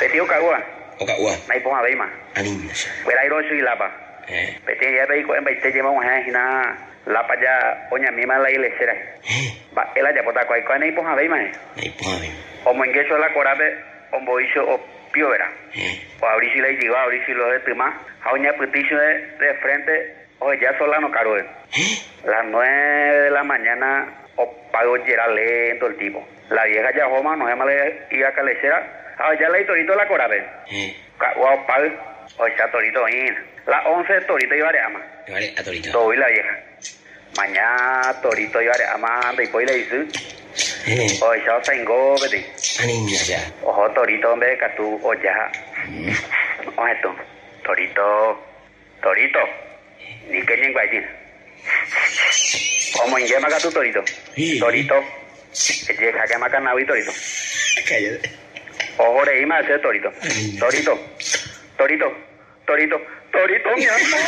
Peteĩ oka'úva. Oka'úva. Naipohãvéima. Anína che. Kuérái rochýi lápa. Héẽ. Peteĩ díape iko'ẽmbaite jema og̃uahẽ hína lápa ja oñamíma la ilechéra. Héẽ. Mba'e la ajapóta ko aikuaa naipohãvéima he. Naipohãvéima. Omoinge chupe la korápe ombo'i chupe opío vera. Héẽ. Oavri chupe la ijyva, oavri chupe lo hetyma ha oñapytĩ chupe de frente oheja Solano kárue. Héẽ. Las nueve de la mañana opáy ojera lento el tipo. La vieja ja ohóma onohẽma la ivaca lechera ha oheja la itorito la korápe. Héẽ. Ka'úva opáy ohecha torito oĩ hína. La once torito ivare'áma. Ivare'a torito. Ndoúi la vieja. Maña torito ivare'áma ndoipói la isy. Héẽ. Ohecha osaingo peteĩ. Anína cha. Oho torito mbeguekatu oja ha ohetũ. Torito, torito. Níke ñengua'éti. Omoingéma katu torito. Torito. Ejehákema kanagui torito. Cállate. Oho reíma hese torito. Torito. Torito. Torito. Torito mi amor.